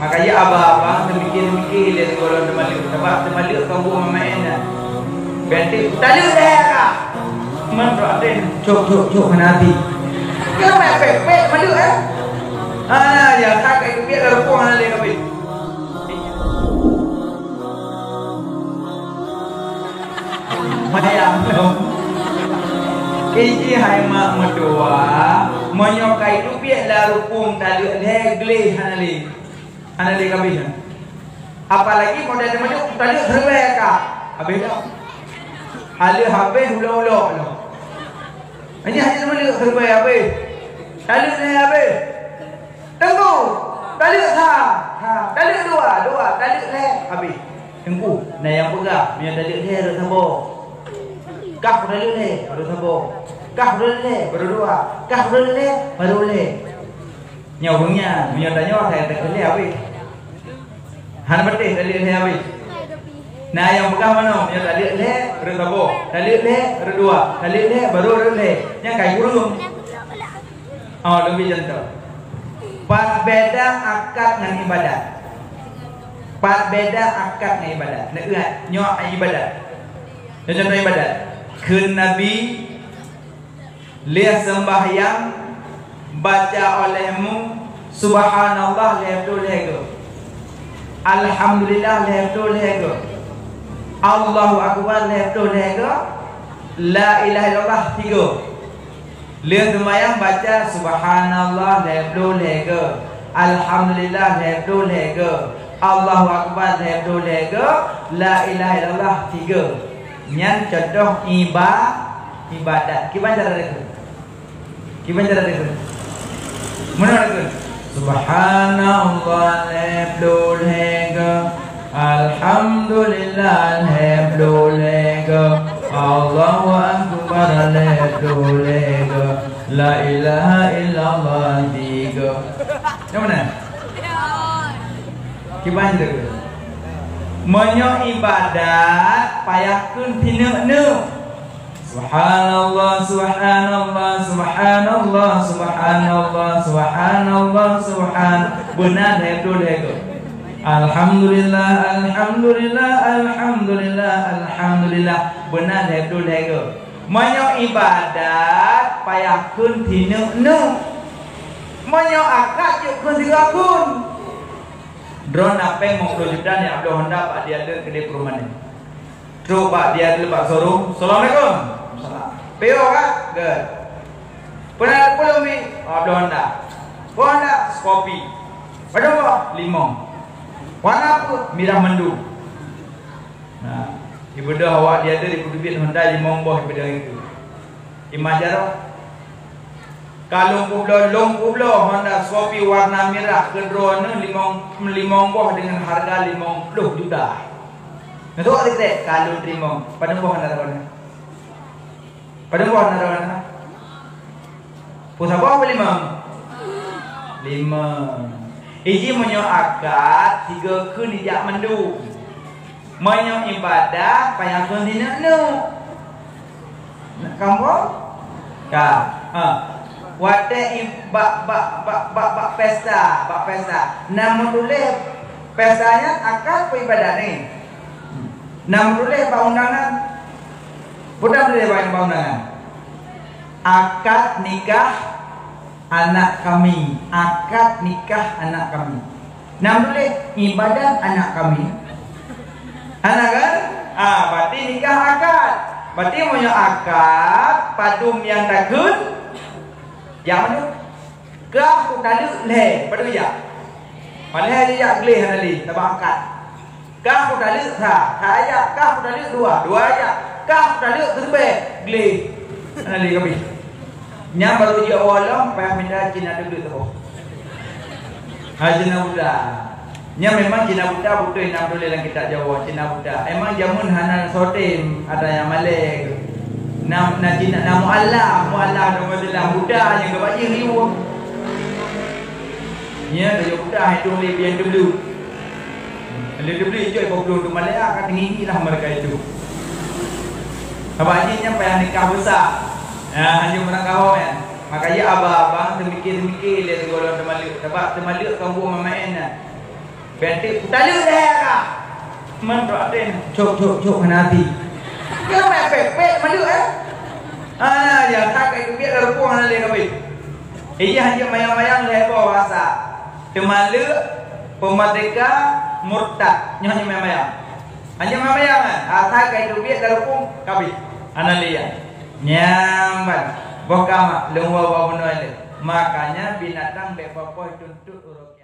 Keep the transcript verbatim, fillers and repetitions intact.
Makajih abang-abang teumikir-mikir lé sigohlom teumaleuek, sabab teumaleuek kon buet maén-maén nyan. Berarti taleuek lhèe ka. Man trok até, cok, cok, cok, hana hati. Keu meunan pèk-pèk maleuek, eh? Hana, ya, that ka geupeubuet lam rukoh hana lé kabeh. Bayang lom. Iji hai mak meutuah, meunyoe ka geupeubuet lam rukoh taleuek lhèe gleh hana lé. Hana lé kabeh nyan. Apalagi model teumaleuek, taleuek siribèe ka. Habéh dah. Aleuh habéh ulok-ulok nyoe. Nyan hana teumaleuek siribèe habéh. Taleuek lhèe habéh. Teungku, taleuek sa, sa, taleuek dua, dua, taleuek lhèe habéh. Teungku, na nyang peugah, meunyoe taleuek lhèe rot saboh. Kah taleuek lhèe, baru saboh. Kah taleuek lhèe, baru dua. Kah taleuek lhèe, baru lhèe. Nyoe ureueng nyan, meunyoe tanyoe, asai teukeuleh habéh. Hana patéh taleuek lhèe habéh. Na nyang peugah manoe, meunyoe taleuek lhèe, rot saboh. Taleuek lhèe, rot dua. Taleuek lhèe, baru rot lhèe. Nyan kai kureueng. Oh, leubeh contoh. Pat beda akad ngon ibadat. Pat beda akad ngon ibadat. Neuingat, nyoe ibadat. Nyoe contoh ibadat. Kheun Nabi, Lheueh seumbahyang, baca olehmu, "Subhanallah," lhèe ploh lhèe goe. "Alhamdulillah," lhèe ploh lhèe goe. "Allahu Akbar," lhèe ploh lhèe goe. "La ilaha illallah," tiga. Lheueh seumbahyang, baca, "Subhanallah," lhèe ploh lhèe goe. "Alhamdulillah," lhèe ploh lhèe goe. "Allahu Akbar," lhèe ploh lhèe goe. "La ilaha illallah," tiga. Nyan contoh iba-, ibadat. Kiban cara takheun? Kiban cara takheun? Meunan takheun? Subhanallah lhèe ploh lhèe goe. Alhamdulillah lhèe ploh lhèe goe. Allahu Akbar lhèe ploh lhèe goe. La ilaha illallah tiga. Nyang mana? Kiban cara takheun? Meunyoe ibadat, payah kheun sineuk-neuk. Subhanallah, subhanallah, subhanallah, subhanallah, subhanallah, subhan-, beuna lhèe ploh lhèe goe. Alhamdulillah, alhamdulillah, alhamdulillah, alhamdulillah, beuna lhèe ploh lhèe goe. Meunyoe ibadat, payah kheun sineuk-neuk. Meunyoe akad, jeuet kheun sigoe kheun. Droeneuh na péng limong ploh juta, neujak bloe Honda bak dealer keudéh Purmanen. Trok bak dia dulu bak showroom. "Assalamualaikum." "Salam." "Piôh ka?" "Göt." "Peue na peue lôn bi?" "Oh, bloe Honda." "Bloe Honda, sikopi." "Padum boh?" "Limong." "Warna peue?" "Mirah mandum." Nah, ibeudôh awak dia tu, ipeuteubiet Honda limong boh ibeudôh itu. Iman jaroe. Ka lôn peubloe, lôn peubloe Honda Scorpio warna mirah keu droeneuh limong, limong boh deungon hareuga limong ploh juta. Neutu'oh sikrek, ka lôn teurimong. Padum boh Honda droeneuh? Padum boh Honda droeneuh? Peuet saboh apa limong? Limong. Iji meunyoe akad, tiga kheun dijak mandum. Meunyoe ibadah, payah kheun sineuk-neuk. Nak kamoe? Ka. Ha. Watèe i-, bak, bak, bak, bak, bak pesta, bak pesta. Na meutuléh pesta nyan akad peue ibadat nyan? Na meutuléh bak undangan? Peue na meutuléh bak, bak undangan? Akad nikah anak kami, akad nikah anak kami. Na meutuléh ibadat anak kami. Hana kan? Ah, berarti nikah akad. Berarti meunyoe akad, padum nyang takheun, jak mandum. Kah kutaleuek lhèe, padum jak? Padahai jak gleh hana lé, sabab akad. Kah kutaleuek sa, sa jak, kah kutaleuek dua, dua jak, kah kutaleuek keureubeuen, gleh. Hana lé kabeh. Nyan baru jeuet awai lom, payah mita cina deubeut saboh. Ha, cina buta. Nyan memang cina buta beutôi na tuléh lam kitab Jawa, cina buta. Emang jameun hana sotem, ada nyang malèe. Na, na cina, na mualaf, mualaf dong Islam buta nyang ka bajih liwuh. Nyan tajak buta hai tuléh bian deubeut. Lé deubeut joi boh bloe tu malèe, ka teungingi lah mereka itu. Sabab jih nyan payah nikah beusa. Ya, hana meurangkaho nyan. Makajih abang-abang teumikir-mikir lé sigohlom teumaleuek. Sabab teumaleuek kon buet maén-maén nyan. Bèk teuk kutaleuek lé ka. Mantap deh. Cok, cok, cok, hana hati. Keu mè pèk-pèk maleuek, eh? Hana, ya, that ka teubiet lam rupueng hana lé kabeh. Ijih hanjeuet mayang-mayang lhèe boh rasa. Teumaleuek, peumeurdeka, murtad. Nyoe hanjeuet mayang-mayang. Hanjeuet mayang-mayang, eh? Asai ka teubiet lam rupueng, kabeh. Hana lé ya. Nyan ban. Boh kamak, lôn woe bak bunoe lé. Makanya binatang bèk poh-poh tuntot uroe